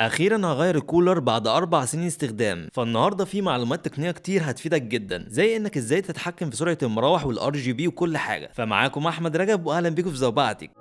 اخيرا هغير الكولر بعد 4 سنين استخدام. فالنهارده في معلومات تقنية كتير هتفيدك جدا، زي انك ازاي تتحكم في سرعة المراوح وال RGB وكل حاجه. فمعاكم احمد رجب، واهلا بيكم في زوبعتك.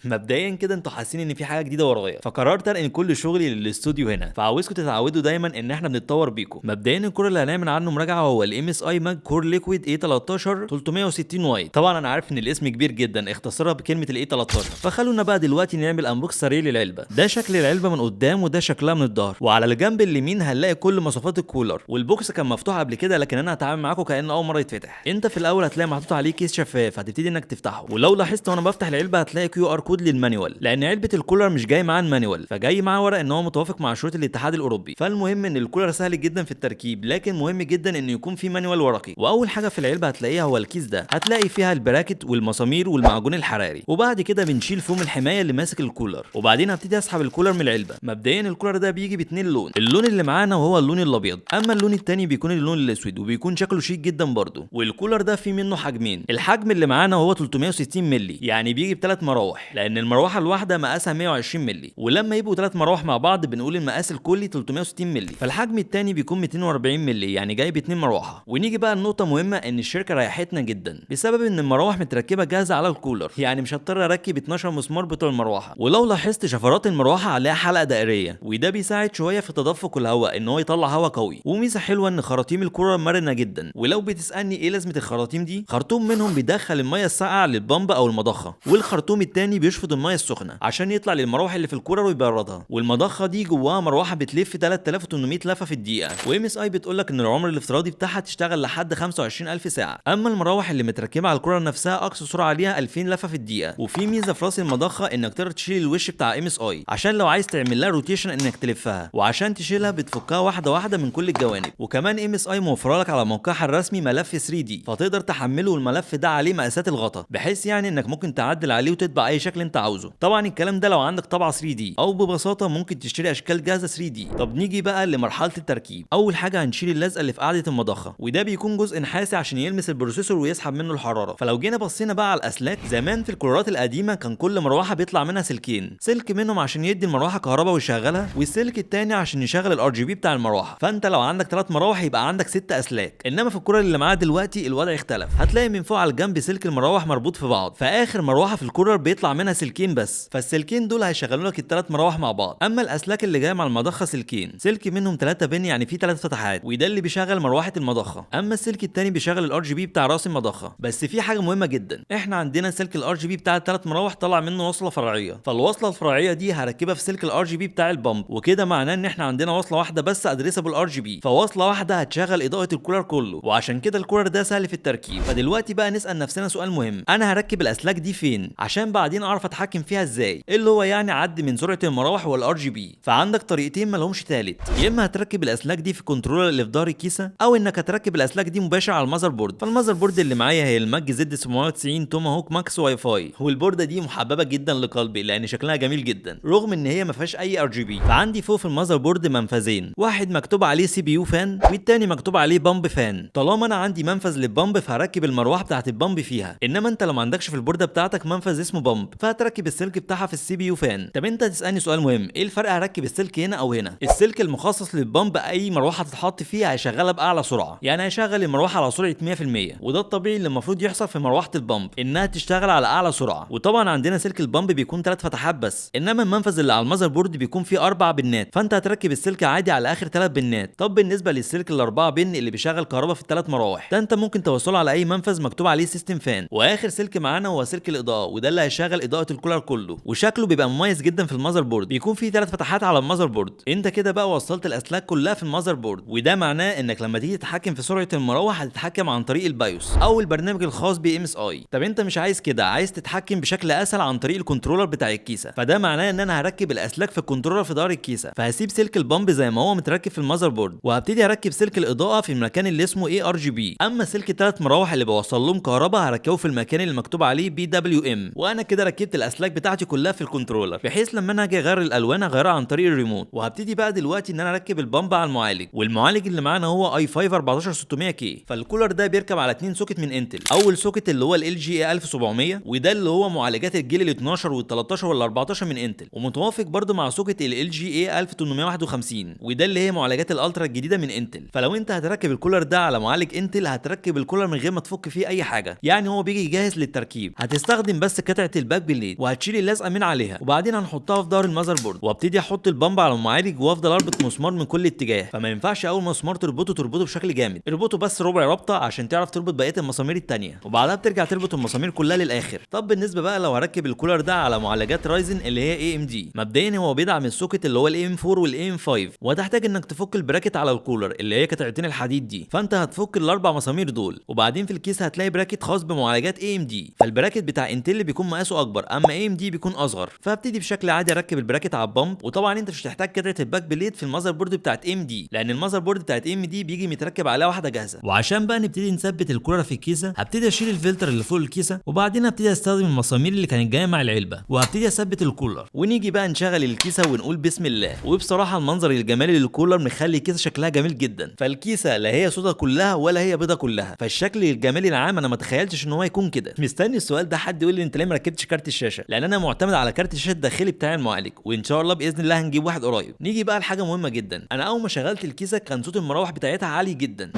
مبدئيا كده انتوا حاسين ان في حاجة جديدة ورايا، فقررت انقل كل شغلي للاستوديو هنا، فعاوزكم تتعودوا دايما ان احنا بنتطور بيكم. مبدئيا الكولر اللي هنعمل عنه مراجعه هو ال MSI MAG CoreLiquid A13 360 White. طبعا انا عارف ان الاسم كبير جدا، اختصرها بكلمه ال A13. فخلونا بقى دلوقتي نعمل unbox سريع للعلبه. ده شكل العلبة من قدام وده شكلها من الظهر، وعلى الجنب اليمين هنلاقي كل مواصفات ال cooler. وال box كان مفتوح قبل كده، لكن انا هتعامل معاكم كانه اول مرة يتفتح. انت في الاول هتلاقي محطوط عليه كيس شفاف، هتبتدي انك تفتحه، ولو لاحظت وانا بفتح العلبة هتلاقي QR code لل manual، لان علبة الكولر مش جاي معاه ال manual، فجاي معاه ورق ان هو متوافق مع شروط الاتحاد الاوروبي. فالمهم ان الكولر سهل جدا في التركيب، لكن مهم جدا انه يكون في manual ورقي. واول حاجة في العلبة هتلاقيها هو الكيس ده، هتلاقي فيها ال bracket والمسامير والمعجون الحراري. وبعد كده بنشيل فوم الحماية اللي ماسك الكولر، وبعدين هبتدي اسحب الكولر من العلبة. مبدئيا الكولر ده بيجي باتنين لون، اللون اللي معانا وهو اللون الابيض، اما اللون التاني بيكون اللون الاسود وبيكون شكله شيك جدا برضه. والكولر ده فيه منه حجمين، الحجم اللي معانا هو 360 مللي، يعني بيجي بثلاث مراوح، لان المروحة الواحدة مقاسها 120 مللي، ولما يبقوا ثلاث مراوح مع بعض بنقول المقاس الكلي 360 مللي. فالحجم الثاني بيكون 240 مللي، يعني جاي باتنين مروحة. ونيجي بقى لنقطة مهمه، ان الشركة ريحتنا جدا بسبب ان المراوح متركبه جاهزة على الكولر، يعني مش هضطر اركب 12 مسمار بتوع المروحة. ولو لاحظت شفرات المروحة عليها حلقة دائريه، وده بيساعد شوية في تدفق الهواء ان هو يطلع هواء قوي. وميزه حلوة ان خراطيم الكولر مرنه جدا. ولو بتسالني ايه لازمه الخراطيم دي، خرطوم منهم بيدخل المية الساقعه لل pump او المضخه، والخرطوم التاني بيشفط المية السخنة عشان يطلع للمراوح اللي في الكولر ويبردها. والمضخه دي جواها مروحة بتلف 3800 لفه في الدقيقة، و MSI بتقول لك ان العمر الافتراضي بتاعها تشتغل لحد 25000 ساعة. اما المراوح اللي متركبه على الكولر نفسها اقصى سرعة ليها 2000 لفه في الدقيقة. وفي ميزة في راس المضخه انك تقدر تشيل الوش بتاع MSI، عشان لو عايز تعمل لها rotation انك تلفها، وعشان تشيلها بتفكها واحدة واحدة من كل الجوانب. وكمان MSI موفره لك على موقعها الرسمي ملف 3D، فتقدر تحمله، والملف ده عليه مقاسات الغطا، بحيث يعني انك ممكن تعدل عليه وتطبع اي شكل انت عاوزه. طبعا الكلام ده لو عندك طابعه 3D، او ببساطة ممكن تشتري اشكال جاهزة 3D. طب نيجي بقى لمرحلة التركيب. اول حاجة هنشيل اللزقه اللي في قاعدة المضخه، وده بيكون جزء نحاسي عشان يلمس ال processor ويسحب منه الحرارة. فلو جينا بصينا بقى على الاسلاك، زمان في الكولرات القديمة كان كل مروحة بيطلع منها سلكين، سلك منهم عشان يدي المروحة كهرباء ويشغلها، والسلك التاني عشان يشغل ال RGB بتاع المروحة. فانت لو عندك ثلاث مراوح يبقى عندك ست اسلاك. انما في الكولر اللي معاه دلوقتي الوضع اختلف، هتلاقي من فوق على الجنب سلك المراوح مربوط في بعض، فاخر مروحة في الكولر بيطلع منها سلكين بس، فالسلكين دول هيشغلوا لك الثلاث مراوح مع بعض. اما الاسلاك اللي جاية مع المضخه سلكين، سلك منهم 3 pin، يعني فيه ثلاث فتحات، وده اللي بيشغل مروحة المضخه. اما السلك التاني بيشغل ال RGB بتاع راس المضخه. بس في حاجة مهمة جدا، احنا عندنا سلك ال RGB بتاع الثلاث مراوح طلع منه وصله فرعية، فالوصله الفرعية دي هركبها في سلك ال RGB بتاع ال pump، وكده معناه ان احنا عندنا وصله واحدة بس addressable RGB، فوصله واحدة هتشغل اضاءه الكولر كله، وعشان كده الكولر ده سهل في التركيب. فدلوقتي بقى نسال نفسنا سؤال مهم، انا هركب الاسلاك دي فين عشان بعدين اعرف اتحكم فيها ازاي، اللي هو يعني عد من سرعة المراوح وال RGB. فعندك طريقتين مالهمش تالت، يا اما هتركب الاسلاك دي في controller اللي في ظهر الكيسة، او انك هتركب الاسلاك دي مباشر على ال motherboard. فال motherboard اللي معايا هي ال MAG Z790 Tomahawk Max WiFi، والبورده دي محببة جدا لقلبي لان شكلها جميل جدا رغم ان هي ما فيهاش اي RGB. فعندي فوق في ال motherboard منفذين، واحد مكتوب عليه CPU fan والتاني مكتوب عليه pump fan. طالما انا عندي منفذ لل pump فهركب المروحة بتاعت ال pump فيها، انما انت لو ما عندكش في البورده بتاعتك منفذ اسمه pump فهتركب السلك بتاعها في ال CPU fan. طب انت تسالني سؤال مهم، ايه الفرق هركب السلك هنا او هنا؟ السلك المخصص لل pump اي مروحة تتحط فيه هيشغلها باعلى سرعة، يعني هيشغل المروحة على سرعة 100%، وده الطبيعي اللي المفروض يحصل في مروحة ال pump انها تشتغل على اعلى سرعة. وطبعا عندنا سلك ال pump بيكون ثلاث فتحات بس، انما المنفذ اللي على ال motherboard بيكون فيه اربع بنات، فانت هتركب السلك عادي على اخر ثلاث بنات. طب بالنسبة للسلك الاربعة pin اللي بيشغل كهرباء في الثلاث مراوح، ده انت ممكن توصله على اي منفذ مكتوب عليه system fan. واخر سلك معانا هو سلك الاضاءة، وده اللي هيشغل اضاءه الكولر كله، وشكله بيبقى مميز جدا في ال motherboard، بيكون فيه ثلاث فتحات على ال motherboard. انت كده بقى وصلت الاسلاك كلها في ال motherboard، وده معناه انك لما تيجي تتحكم في سرعة المراوح هتتحكم عن طريق ال BIOS او البرنامج الخاص ب MSI. طب انت مش عايز كده، عايز تتحكم بشكل اسهل عن طريق ال controller بتاع الكيسة، فده معناه ان انا هركب الاسلاك في ال controller في ظهر الكيسة. فهسيب سلك ال pump زي ما هو متركب في ال motherboard، وهبتدي اركب سلك الاضاءة في المكان اللي اسمه ARGB. اما سلك الثلاث مراوح اللي بوصل لهم كهرباء هركبه في المكان اللي مكتوب عليه PWM. وانا كده ركبت ركبت الاسلاك بتاعتي كلها في ال controller، بحيث لما انا اجي اغير الالوان اغيرها عن طريق الريموت. وهبتدي بقى دلوقتي ان انا اركب ال pump على المعالج، والمعالج اللي معانا هو i5 14600K. فالكولر ده بيركب على 2 socket من Intel. اول socket اللي هو LGA 1700، وده اللي هو معالجات الجيل ال 12 وال 13 وال 14 من Intel، ومتوافق برده مع socket LGA 1851، وده اللي هي معالجات ال Ultra الجديدة من Intel. فلو انت هتركب الكولر ده على معالج Intel هتركب الكولر من غير ما تفك فيه اي حاجة، يعني هو بيجي جاهز للتركيب. هتستخدم بس قطعه ال back plate وهتشيل اللزقه من عليها، وبعدين هنحطها في ظهر ال motherboard. وابتدي احط ال pump على المعالج وافضل اربط مسمار من كل اتجاه. فما ينفعش اول مسمار تربطه بشكل جامد، اربطه بس ربع ربطه عشان تعرف تربط بقية المسامير الثانية، وبعدها بترجع تربط المسامير كلها للاخر. طب بالنسبة بقى لو هركب الكولر ده على معالجات Ryzen اللي هي AMD، مبدئيا هو بيدعم ال socket اللي هو ال AM 4 وال AM 5، وهتحتاج انك تفك ال bracket على الكولر اللي هي قطعتين الحديد دي، فانت هتفك الاربع مسامير دول. وبعدين في الكيس هتلاقي bracket خاص بمعالجات AMD، فال bracket بتاع Intel بيكون مقاسه اكبر، اما AMD بيكون اصغر. فهبتدي بشكل عادي اركب ال bracket على ال pump. وطبعا انت مش هتحتاج قطعه ال back plate في ال motherboard بتاعت AMD، لان ال motherboard بتاعت AMD بيجي متركب عليها واحدة جاهزة. وعشان بقى نبتدي نثبت الكولر في الكيسة، هبتدي اشيل الفلتر اللي فوق الكيسة، وبعدين هبتدي استخدم المسامير اللي كانت جاية مع العلبة، وهبتدي اثبت الكولر. ونيجي بقى نشغل الكيسة ونقول بسم الله. وبصراحة المنظر الجمالي للكولر مخلي الكيسة شكلها جميل جدا. فالكيسه لا هي سودا كلها ولا هي بيضة كلها، فالشكل الجمالي العام انا ما تخيلتش ان هو يكون كده. مستني السؤال ده حد يقول لي انت ليه ما ركبتش كارت الشاشة، لان انا معتمد على كارت الشاشة الداخلي بتاع المعالج، وان شاء الله باذن الله هنجيب واحد قريب. نيجي بقى لحاجة مهمة جدا، انا اول ما شغلت الكيسة كان صوت المراوح بتاعتها عالي جدا،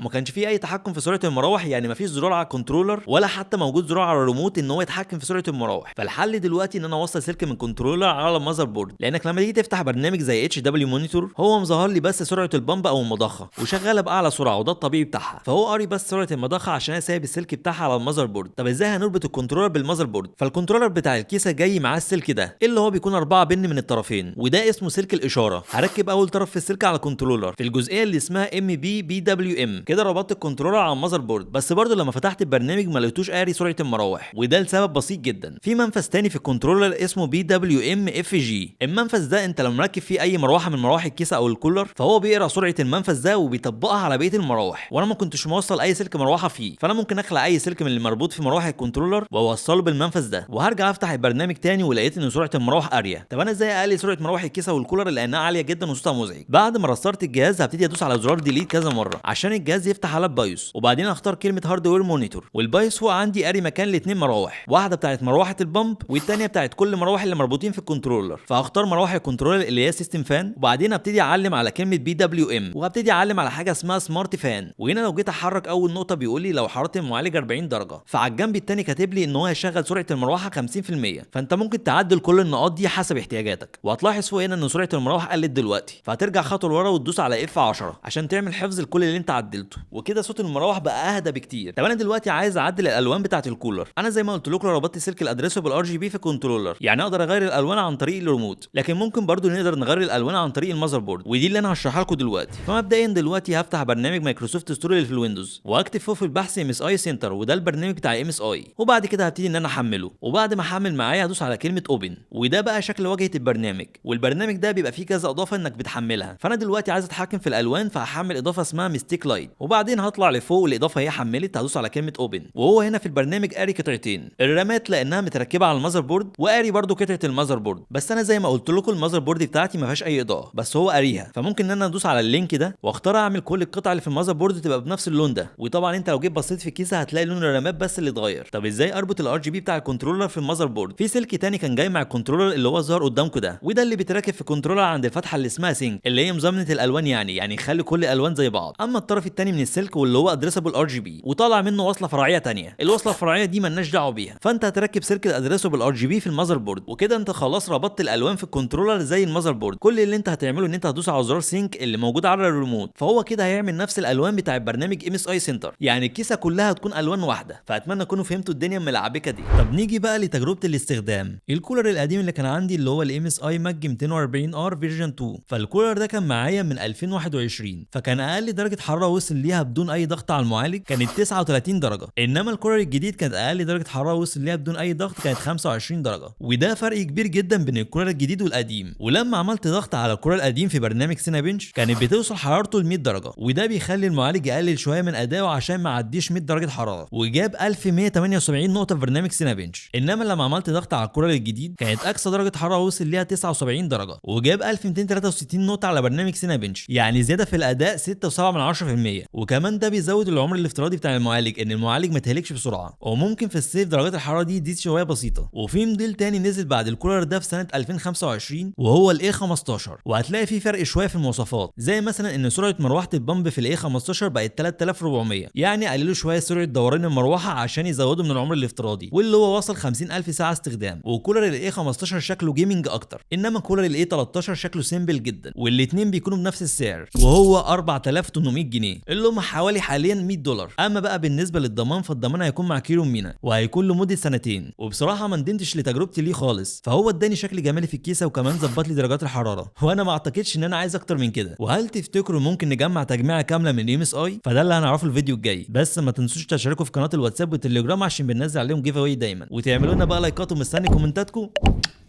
ما كانش فيه اي تحكم في سرعة المراوح، يعني ما فيش زرار على ال controller ولا حتى موجود زرار على الريموت ان هو يتحكم في سرعة المراوح. فالحل دلوقتي ان انا اوصل سلك من controller على ال motherboard، لانك لما تيجي تفتح برنامج زي HWMonitor هو مظهر لي بس سرعة ال pump او المضخه وشغالة باعلى سرعة، وده الطبيعي بتاعها. فهو قاري بس سرعة المضخه عشان انا سايب السلك بتاعها على ال motherboard. طب ازاي هنربط ال controller بال motherboard؟ فال controller بتاع الكيسة جاي معاه السلك ده اللي هو بيكون 4 pin من الطرفين، وده اسمه سلك الاشارة. هركب اول طرف في السلك على ال controller في الجزئية اللي اسمها MB PWM. كده ربطت ال controller على ال motherboard، بس برضه لما فتحت البرنامج ما لقيتوش قاري سرعة المراوح، وده لسبب بسيط جدا. في منفذ تاني في ال controller اسمه PWM FG. المنفذ ده انت لو مركب فيه اي مروحة من مراوح الكيسة او الكولر فهو بيقرا سرعة المنفذ ده وبيطبقها على بقية المراوح، وانا ما كنتش موصل اي سلك مروحة فيه، فانا ممكن اخلع اي سلك من اللي مربوط في مراوح ال controller واوصله بالمنفذ ده. وهرجع افتح البرنامج تاني ولقيت ان سرعة المراوح قارية. طب انا ازاي اقلل سرعة مراوح الكيسة والكولر لانها عالية جدا وصوتها مزعج؟ بعد ما رسترت الجهاز هبتدي ادوس على زرار delete كذا مرة عشان الجهاز يفتح على ال BIOS، وبعدين اختار كلمة hardware monitor. وال BIOS فوق عندي قاري مكان لاثنين مراوح، واحدة بتاعت مروحة ال pump والثانية بتاعت كل مراوح اللي مربوطين في ال controller. فهختار مراوح ال controller اللي هي system fan، وبعدين ابتدي اعلم على كلمة PWM، وهبتدي اعلم على حاجة اسمها smart fan. وهنا لو جيت احرك اول نقطة بيقول لي لو حرارة المعالج 40 درجه، فعلى الجنب الثاني كاتب لي ان هو هيشغل سرعة المروحة 50%. فانت ممكن تعدل كل النقاط دي حسب احتياجاتك. وهتلاحظ فوق هنا ان سرعة المراوح قلت دلوقتي، فهترجع خطوة لورا وتدوس على F10 عشان تعمل حفظ لكل اللي انت عدلته. وكده صوت المراوح بقى اهدى بكتير. طب انا دلوقتي عايز اعدل الالوان بتاعه الكولر. انا زي ما قلت لكم ربطت سلك ال addressable RGB في ال controller، يعني اقدر اغير الالوان عن طريق الريموت، لكن ممكن برضو نقدر نغير الالوان عن طريق ال motherboard، ودي اللي انا هشرحها لكم دلوقتي. فمبدئيا دلوقتي هفتح برنامج Microsoft Store اللي في ال Windows، واكتب فوق في البحث MSI Center، وده البرنامج بتاع MSI. وبعد كده هبتدي ان انا احمله، وبعد ما احمل معايا هدوس على كلمة open، وده بقى شكل واجهه البرنامج. والبرنامج ده بيبقى فيه كذا اضافه انك بتحملها. فانا دلوقتي عايز اتحكم في الالوان، فهحمل اضافه اسمها Mystic Light، وبعدين هطلع لفوق الاضافة هي حملت، هدوس على كلمة open. وهو هنا في البرنامج قاري قطعتين، الرامات لانها متركبه على ال motherboard، وقاري برده قطعه ال motherboard. بس انا زي ما قلت لكم ال motherboard بتاعتي ما فيهاش اي اضاءه، بس هو قاريها، فممكن ان انا ادوس على ال link ده واختار اعمل كل القطع اللي في ال motherboard تبقى بنفس اللون ده. وطبعا انت لو جيت بصيت في الكيسة هتلاقي لون الرامات بس اللي اتغير. طب ازاي اربط ال RGB بتاع ال controller في ال motherboard؟ في سلك تاني كان جاي مع ال controller اللي هو ظهر قدامكم ده، وده اللي بيتركب في ال controller عند الفتحة اللي اسمها sync، اللي هي مزامنه الالوان، يعني يخلي كل الالوان زي بعض. اما الطرف التاني من السلك واللي هو addressable RGB، وطالع منه وصله فرعية تانية، الوصلة الفرعية دي مالناش دعوه بيها. فانت هتركب سلك ال addressable RGB في ال motherboard، وكده انت خلاص ربطت الالوان في ال controller زي ال motherboard. كل اللي انت هتعمله ان انت هتدوس على زرار sync اللي موجود على الريموت، فهو كده هيعمل نفس الالوان بتاع البرنامج MSI Center، يعني الكيسة كلها هتكون الوان واحدة. فاتمنى تكونوا فهمتوا الدنيا الملعبكه دي. طب نيجي بقى لتجربة الاستخدام. الكولر القديم اللي كان عندي اللي هو ال MSI MEG 240 R version 2، فالكولر ده كان معايا من 2021، فكان اقل درجه حرارة وصل وصل ليها بدون اي ضغط على المعالج كانت 39 درجه، انما الكولر الجديد كانت اقل درجه حرارة وصل ليها بدون اي ضغط كانت 25 درجه، وده فرق كبير جدا بين الكولر الجديد والقديم. ولما عملت ضغط على الكولر القديم في برنامج Cinebench كانت بتوصل حرارته ل 100 درجه، وده بيخلي المعالج يقلل شوية من ادائه عشان ما عديش 100 درجه حرارة، وجاب 1178 نقطة في برنامج Cinebench. انما لما عملت ضغط على الكولر الجديد كانت اقصى درجه حرارة وصل ليها 79 درجه، وجاب 1263 نقطة على برنامج Cinebench، يعني زيادة في الاداء 6.7%. وكمان ده بيزود العمر الافتراضي بتاع المعالج، ان المعالج ما يتهلكش بسرعة، وممكن في الصيف درجات الحرارة دي تزيد شوية بسيطة. وفي موديل تاني نزل بعد الكولر ده في سنة 2025 وهو ال A15، وهتلاقي فيه فرق شوية في المواصفات، زي مثلا ان سرعة مروحة ال pump في ال A15 بقت 3400، يعني قللوا شوية سرعة دوران المروحة عشان يزودوا من العمر الافتراضي واللي هو وصل 50000 ساعة استخدام. وكولر ال A15 شكله gaming اكتر، انما كولر ال A13 شكله simple جدا، والاثنين بيكونوا بنفس السعر وهو 4800 جنيه اللي هم حوالي حاليا $100. اما بقى بالنسبة للضمان فالضمان هيكون مع كيرو مينا وهيكون لمدة سنتين، وبصراحة ما ندمتش لتجربتي ليه خالص، فهو اداني شكل جمالي في الكيسة وكمان ظبط لي درجات الحرارة، وانا ما اعتقدش ان انا عايز اكتر من كده. وهل تفتكروا ممكن نجمع تجميعه كاملة من MSI؟ فده اللي هنعرفه الفيديو الجاي، بس ما تنسوش تشاركوا في قناة الواتساب والتليجرام عشان بننزل عليهم giveaway دايما، وتعملوا لنا بقى لايكات ومستني كومنتاتكم،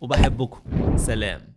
وبحبكم. سلام.